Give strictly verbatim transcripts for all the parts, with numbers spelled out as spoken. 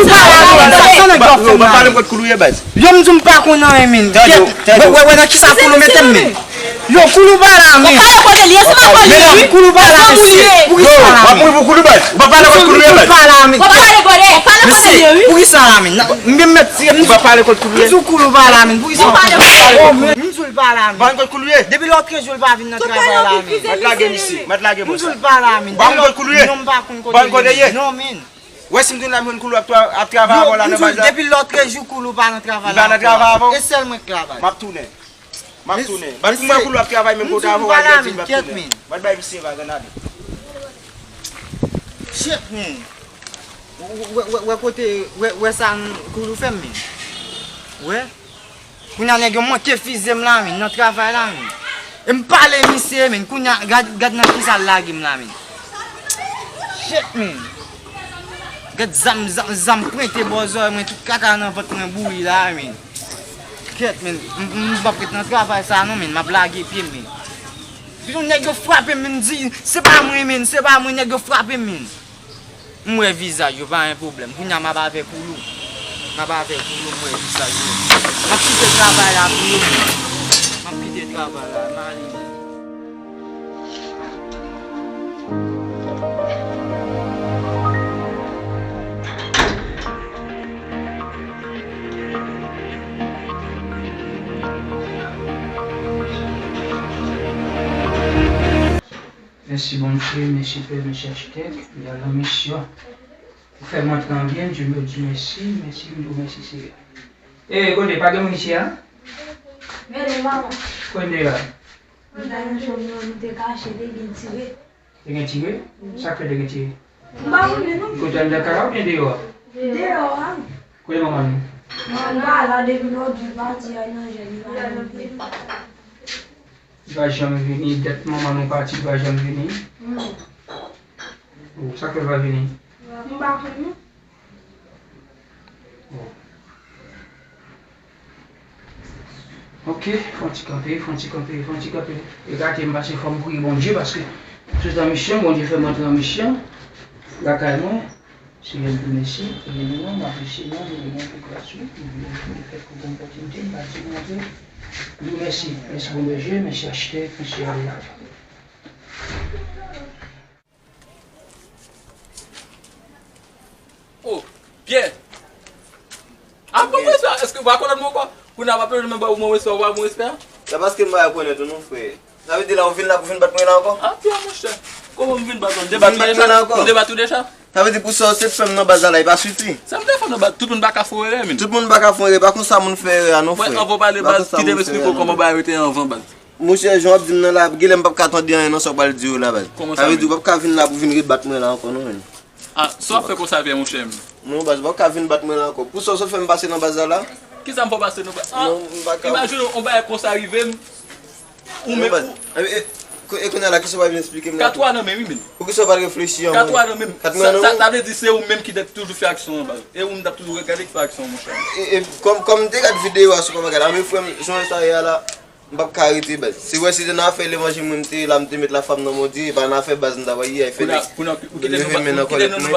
Pale avè m, sa, sa nèg yo ap fè m la. Pale m kot koulou ye, baz. Yo, m di m pa konn anyen, men. Tande, tande. Wè, wè, wè, nan kisa koulou mete m, men. Yo, koulou pa la, men. Pale kote l ye, se pa kò li ye, wi. Koulou pa la, mesye. Pou kisa la, men? Pou koulou, baz. Ou pa pale kot koulou ye, baz. Pale kote, pale kote l ye, wi. Pou kisa la, men? M gen mèt tire, m di koulou pa la, men. Pou kisa? M di l pa la, men. Depi lòt trèz jou l pa vin nan travay la, men. Mèt lage misye, mèt lage bòs la. M di l pa la, men. Depi lòt, non, m pa konn kote l ye. Non, men. Wè, si m tounen la, m jwenn koulou ap tra-, ap travay avè w la nan baz la. Depi lòt trèz jou koulou pa nan travay la. Li pa nan travay avè w? E sèl mwen k travay. M ap tounen. M ap tounen. Baz, pou mwen koulou ap travay menm kote avè w, al gen di m p ap tounen. M ap bay misye vag, ann ale. Shit, men. Wè, wè, wè kote, wè, wè sa koulou fè m, men. Wè. Kounye a nèg yo monte fize m la, men, nan travay la, men. E m pale misye, men, kounye a, gad, gad nan kisa l lage m la, men. Shit, men. Gad zam, zam, zam pwente bò zòrèy mwen, tout kaka nan vant mwen bouyi la, men. Kèt, men, m, m, m p ap ret nan travay sa non, men, m ap lage pye m, men. Epi yon nèg yo frape m, men, m di, se pa mwen, men, se pa mwen, nèg yo frape m, men. M wè vizaj yo, pa gen pwoblèm. Kounye a m ap avè koulou. M ap avè koulou, m wè vizaj yo. M ap kite travay la pou yo. M ap kite travay la, m ale. Mèsi Bondye, mèsi Pè, mèsi Achitèk, li al nan misyon. Ou fè m antre an byen, Dye, m di mèsi, mèsi, m di w mèsi Seyè. E, kote, pa gen moun isi a? Rele m papa. Kote m te ye a? M t al nan chanm nan, m te kache, te gen tire. Te gen tire? Sa k fè te gen tire? M pa konnen non. Kote, anndan kay la oubyen deyò a? Deyò a. Kote manman nou? Manman pa la depi lòt jou l pati a, nan jèn li pa janm vini. Li pa janm vini, dat manman nou pati, li pa janm vini. Oh, sa k fè l pa vini? M pa konnen. Oh. Ok, fè yon ti kanpe, fè yon ti kanpe, fè yon ti kanpe. E gade m pase fò m priye Bondye paske m sot nan misyon, Bondye fè m antre nan misyon lakay mwen. Seyè m di w mèsi, premye non, m apresye non, dezyeman pou gras ou, pou byen ou fè pou bon opòtinite, m pa di Bondye. M di w mèsi, mèsi Bondye, mèsi Achitèk, mèsi Allah. Oh, Pyè! Ah, bon, respè, èske w pa konnen mwen ankò? Kounye a w ap plede mwen ba w mwen respè, ou ba mwen respè? Se paske m pa rekonèt ou non, frè. Sa vle di la, ou vin la pou vin bat mwen la ankò? Ah, Pyè, monchè. Kòman m vin bat ou? M te bat ou deja? Ou te bat ou deja? Sa vle di pou sa w te fè m nan baz la, la, e pa sifi? Sa m te fè w nan baz, tout moun pa ka fè erè, men. Tout moun pa ka fè erè, pa konsa moun fè erè a non, frè. Anvan w pale baz, kite m esplike w kòman bagay yo te ye anvan baz. Monchè, jan w ap di m nan la, genlè m p ap ka tande anyen nan sa w pral di yo la, baz. Sa vle di ou p ap ka vin la pou vin rebat mwen la ankò non, men. Ah, sa w ap fè konsa, Pyè, monchè m? Non, baz, ou p ap ka vin bat mwen la ankò. Pou sa w sot fè m pase nan baz la la? Kisa m fè w pase nan baz? Ah, non, m pa ka. Imajine w, yon bagay konsa rive m, ou menm. Non, baz. E, e, e kounye a la, kisa w pral vin esplike m la? Kat ou a nan men, wi, men. Poukisa w pa t reflechi anvan? Kat ou a nan men. Kat mwen a nan men? Sa, sa vle di se ou menm ki t ap toujou fè aksyon an, baz. E ou m t ap toujou gade k fè aksyon, monchè. E, e, kòm, kòm m te gade videyo a sou kòman gade, a men frè m, jan sa ye a la, m p ap ka rete, baz. Se vre, se te nan afè levanjil mwen m te ye la, m te met lafwa m nan Bondye, e pa nan afè baz m ta pral ye, afè nèg leve men nan kòlèt mwen,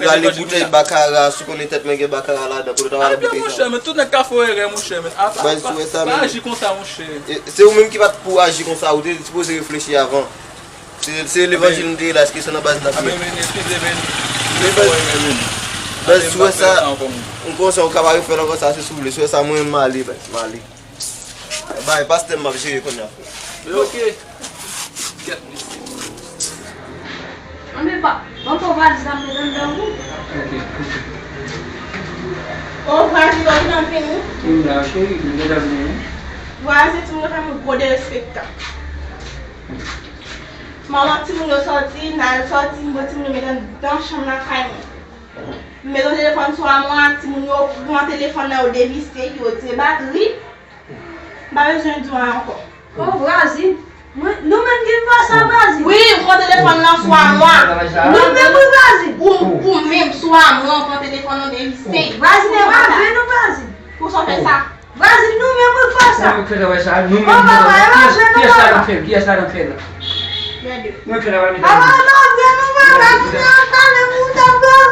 rale boutèy bakara, si w konnen tèt mwen gen bakara ladan, kote w ta rale boutèy sa. Monchè, men tout nèg ka fè erè, monchè, men. Baz, ou wè sa, men. Pa aji konsa, monchè. E, se ou menm ki pa t pou aji konsa, ou te sipoze reflechi avan. Se, se levanjil m te ye la, èske se nan baz n ap ye? Anben, men, eskize, men. Men baz, baz, si w wè sa, m konsèy ou ka pa refè l ankò, sa se si w vle. Si w wè sa, mwen, m ale, baz, m ale. Bay, pastè m ap jere kounye a, frè. Men ok. Kèt mesye. Anben pa, ban m pran valiz la, m met anndan pou. Ok, ok. O, valiz la, ou gentan fini? M la, cheri, m gentan fini. Vwazin timoun yo fè m yon gwo derespektan. Manman timoun yo sòti, n al sòti, m pran timoun yo met anndan chanm lakay mwen. M mete yon telefòn sou amwa, timoun yo pran telefòn nan, yo devise, yo tire batri. M pa bezwen di w anyen ankò. O, vwazin. Mwen, nou menm ki fè sa, vwazin? Wi, m pran telefòn nan sou amwa. Nou menm, wi, vwazin. Ou, ou menm sou amwa, ou pran telefòn nan, devise. O, vwazin, e pa vre, non, vwazin. Pou sa w fè sa? Vwazin, nou menm, wi, fè sa. Nou menm k fè travay sa, nou menm. O, papa, e pa vre, non, papa. Kiyès la nan fè l? Kiyès la nan fè l la? Lè de. Nou menm k fè travay, nou menm. Papa, e pa vre, non, papa, nou menm k fè travay.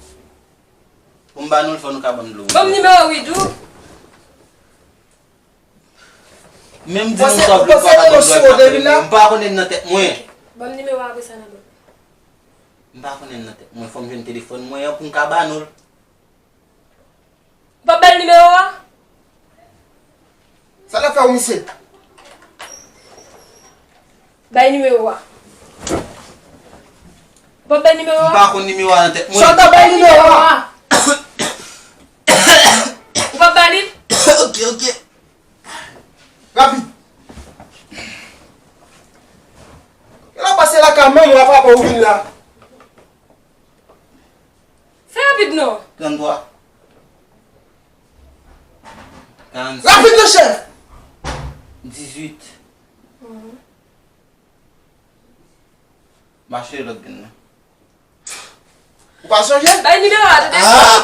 Pou m ba nou l, fò nou ka ban m dlo. Ban m nimewo Widou. Menm di nou sa w vle, m pa ka konn dlo a k ap fè m. M pa konnen l nan tèt mwen. Ban m nimewo a, apre sa n a ban m. M pa konnen l nan tèt mwen, fò m jwenn telefòn mwen an pou m ka ba nou l. Ou p ap ba l nimewo a? Sa l ap fè w, misye? Bay nimewo a. Ou p ap bay nimewo a? M pa konn nimewo a nan tèt mwen. Sòt, bay nimewo a. Ou p ap ba li? Ok, ok. Rapid. Yo la pase la ka menm, w ap frape ou vin la. Fè rapid non. Trannntwa. Karannsis. Rapid non, chèf. Dizuit. Mhm. M a cheri lòt grenn nan. Ou pa sonje l? Bay nimewo a, tande. Ah!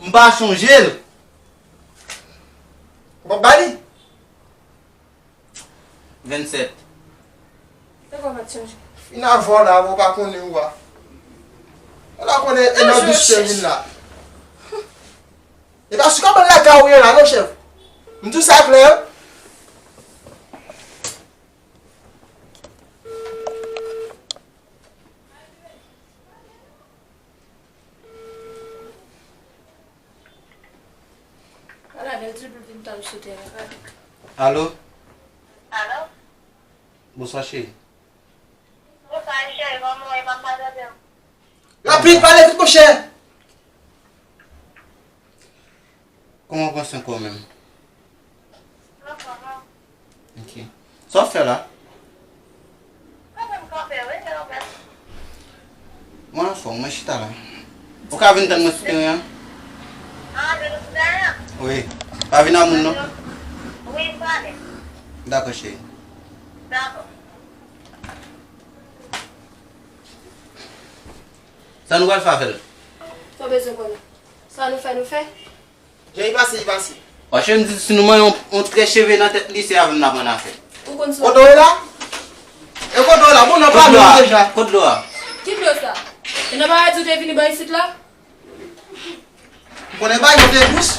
M pa sonje l. Ou pa ba li? Vennsèt. Te konn pa t chanje. Fin avè w la, ou pa konnen ou a. Ou la konnen e nan dous ke vin la. E pa sou kabann lakay ou ye la non, chèf. M di w sa klè. Ala bèl ti pou vin tann sou teren. Alo? Alo? Bonswa, cheri. Bonswa, cheri. Kòman w ye? M ap mal tande w. Rapid, pale vit, monchè. Kòman w pran swen kò w menm? Anfòm, wi. Ok. Sa w ap fè la? Kanpe m kanpe, wi, men ou menm? Mwen anfòm, mwen chita la. Ou ka vin tann mwen sou teren an? Ah, vin sou teren an? Wi. Pa vin a moun, non? Wi, pale. Dakò, cheri. Dakò. Sa nou pral fè avè l? Sa w bezwen konnen? Sa nou fè, nou fè. Jan li pase, li pase. Paske m di si nou manyen yon, yon trè cheve nan tèt li, se avè m n ap annafè. Ou konn sa. Kote w ye la? E kote w ye la? Bon, nan pale deja. Kot dlo a? Ki dlo sa? E nan maladi w te vini ban isit la? M konnen bagay yo te dous.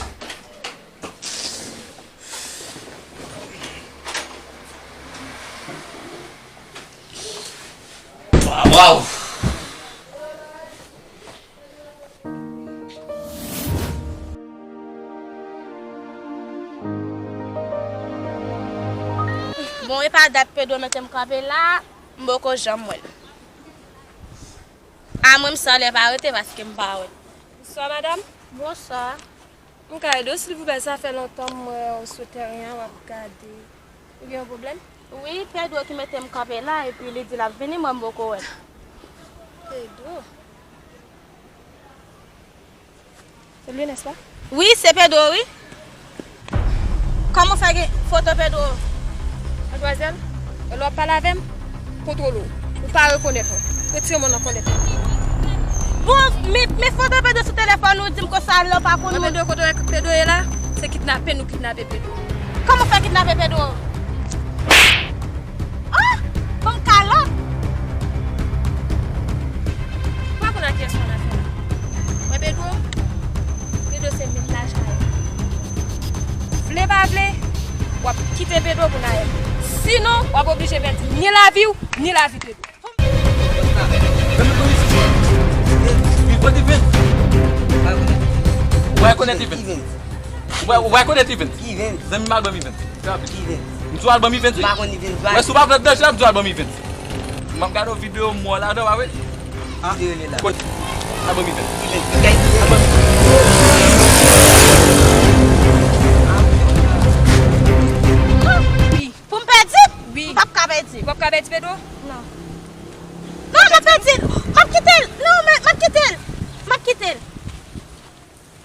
Waw, waw. Bon, e pa dat Pedro mete m kanpe la, m poko janm wè l. A mwen, m sa lè pa rete paske m pa wè l. Bonswa, madanm. Bonswa. M ka ede w, silvouplè? Sa fè lontan m wè w sou teren an, w ap gade. Ou gen yon pwoblèm? Wi, Pedro ki mete m kanpe la, epi li di l ap vini, mwen m poko wè l. Pedro? Se li, nèspa? Wi, se Pedro, wi. Kòman w fè gen foto Pedro? Madmwazèl, lè w ap pale avè m, kontwole w. Ou pa rekonèt mwen. Retire men w nan kòlèt mwen. Bon, men, men foto Pedro sou telefòn ou di m konsa lè w pa konn moun. Mwen, Pedro, kote w wè Pedro ye la? Se kidnape nou kidnape Pedro. Kòman w fè kidnape Pedro? Oh! Ban m kalòt! Ou pa konn ak kiyès w annafè la. Wè Pedro? Pedro se menm laj a yo. Vle pa vle, w ap kite Pedro pou n ale. Sinon, w ap oblije pèdi ni lavi w, ni lavi Pedro. Event. Ou pa rekonèt Event? Ou pa, ou pa rekonèt Event? Event. Zanmi m al ban m Event. Event. M di w al ban m Event, wi. M pa konn Event, wè. Si w pa vle danje, m di w al ban m Event. M ap gade yon videyo m wè w ladan, w pa vre? Videyo li la. Kote? Al ban m Event. Event. Al ban m. Wi. Pou m pèdi? Wi. M p ap ka pèdi. Ou p ap ka pèdi Pedro? Non. Non, m ap pèdi l. M ap kite l. Non, men m ap kite l. M ap kite l.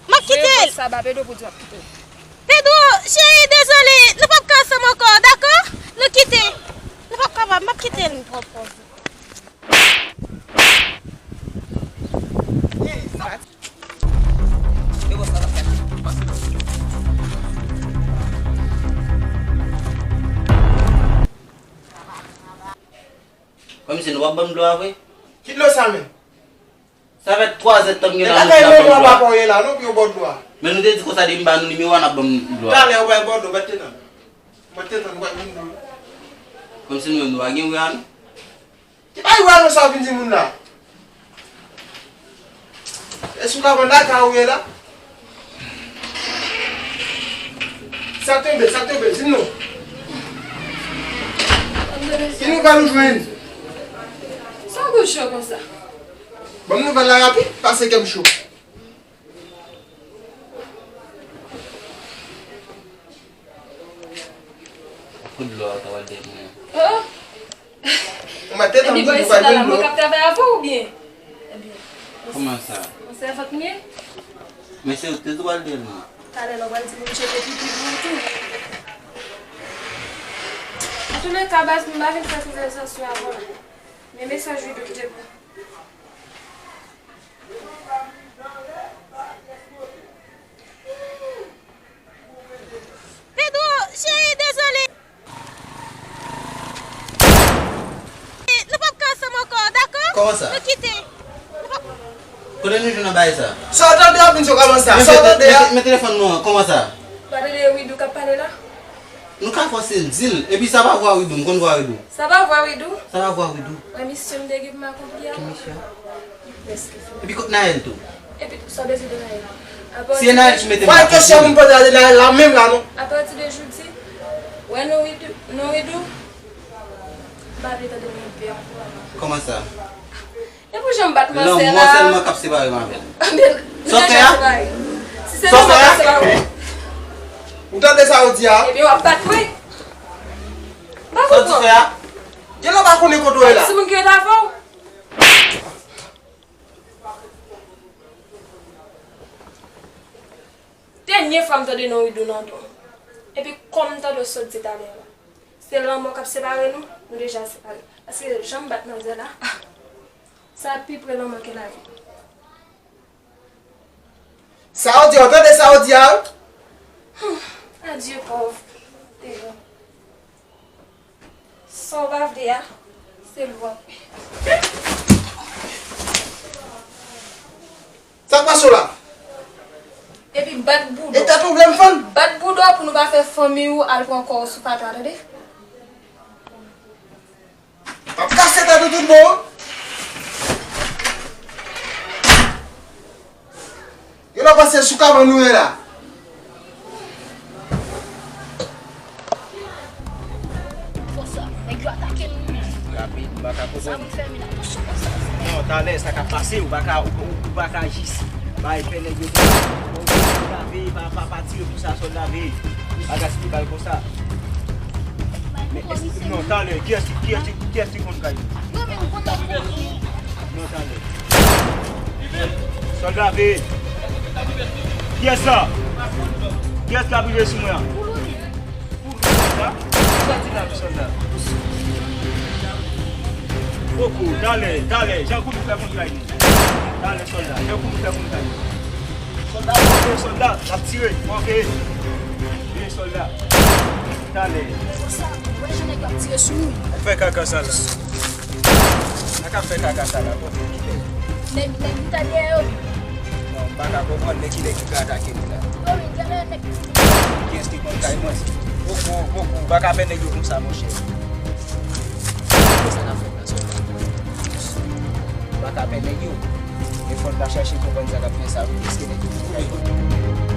M ap kite l. Sa ba Pedro pou di w ap kite l. Pedro, cheri, dezole. Nou p ap ka ansanm ankò, dakò? Nou kite. Nou p ap kapab. M ap kite l. Kòmsi nou p ap ban m dlo a vre? Ki dlo sa menm? Sa fè twa zè tan m gen la. Lakay mwen, mwen pa konyen la, non, pou yo bò dlo a. Men nou te di konsa depi m ba nou nimewo a, n ap ban m dlo a. Talè, ou bay bò dlo, bat te tann. Bat te tann, ou bay moun dlo. Kòmsi nou menm nou pa gen wè a nou. Ki bay wè a nou sa w vin di moun la? E sou kabann la ka ou ye la? Sa tonbe, sa tonbe, di m non. Ki nouvèl ou jwenn? Sa w kou cho konsa? Ban m nouvèl la rapid, pase kè m cho. Kout dlo a, w ta pral dèyè mwen. Oh! Mwen te tann di ou pral jwenn dlo. Mwen k ap travay avè w oubyen? Ebyen. Kòman sa? Yon sèvant m ye. Men se ou te di w pral dèyè mwen. Talè la w pral di m m jete pipi pou ou tou. Antouleka, baz, m pa vin fè konvèsasyon avè w. Men mesaj ou te pran. Pedro, cheri, dezole. Nou p ap ka ansanm ankò, dakò? Kòman sa? Nou kite. Nou p ap Kote nou jwenn nan bagay sa? Sa w tande a, vin sou kòman sa? Sa w tande a? Men telefòn nou an, kòman sa? Pa tande Widou k ap pale la? Nou ka fòse l di l. Epi sa pa vwa Widou, m konn vwa Widou. Sa pa vwa Widou? Sa pa vwa Widou. Mwen misyon m te gen pou m akonpli a. Ki misyon? Epi kot Naël tou? Epi sa w bezwen de Naël? Si e Naël ki mete m la, kesyon moun poze a de Naël la menm la non. Apati de jodi, wè non Widou, non Widou, m pa vle tande non pè. Kòman sa? E pou jan m bat manzè la. Lanmò sèlman k ap separe m avè l. Sa w fè a? Si se lanmò k ap separe. Ou tande sa yo di a? Ebyen w ap bat mwen. M pa konprann. Sa w di fè a? Genlè w pa konnen kote w ye la. Ti moun ki ret avè w. Dènye fwa m tande non Widou nan don. Epi kòm m tande w sot di talè la. Se lanmò k ap separe nou, nou deja separe. Paske jan m bat manzè la, ah, sa pi pre lanmò ke lavi. Sa w di a, w tande sa w di a? Hmm, adye pòv. Te bon. Sa w pa vle a, se l w ap. Sa k pase w la? Epi bat bouda. E tèt ou vle m fann? Bat bouda w pou nou pa fè fanmi w al pran kò w sou pata, tande? M ap kase tèt ou tout bon. Yo la pase sou kabann nou ye la. Konsa, nèg yo atake m. Rapid, m pa ka konprann. Sa pou fè m atansyon konsa. Non, talè, sa ka pase, ou pa ka, ou, ou, ou pa ka jis bay pè nèg yo. Sòlda veye, pa, pa, pa tire pou sa, sòlda veye. Bagay se bal konsa. Men, non, talè, kiyès, kiyès, kiyès ki konn kay? Non, talè. Sòlda veye. Kiyès sa? Kiyès k ap rive sou mwen an? Pou lòt sa? Sa di la, sòlda? Poko, talè, talè, jan Goudou fè konn kay nou. Talè, sòlda, jan Goudou fè konn kay nou. Sòlda, monte, sòlda, n ap tire, monte. Veye sòlda. Talè. Konsa, ou wè jan nèg yo ap tire sou nou. Ou fè kaka sa la. Sa k ap fè kaka sa la, kote ki fè? Nèg, nèg Itali yo. Non, m pa ka konprann, men kilè ki ka atake nou la? Wi, wi, genlè nèg. Kiyès ki konn kay mwen? Poko, poko, ou pa ka pè nèg yo konsa, monchè. Sa k ap fèt la, sòlda? Ou pa ka pè nèg yo. E fò n ta chèche konprann sa k ap fè sa, wi, paske nèg yo konn kay mwen.